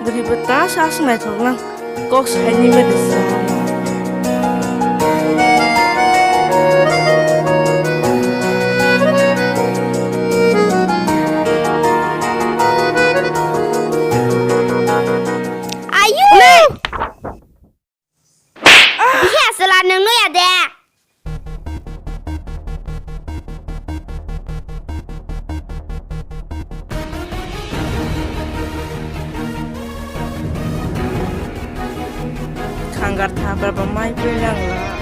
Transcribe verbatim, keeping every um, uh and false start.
Ribo ta sa naithok lang. Kok saini mani sa. Ayu! Bihe aswla nwng nuya de? Khangar tha, bar ba mai pui lang la.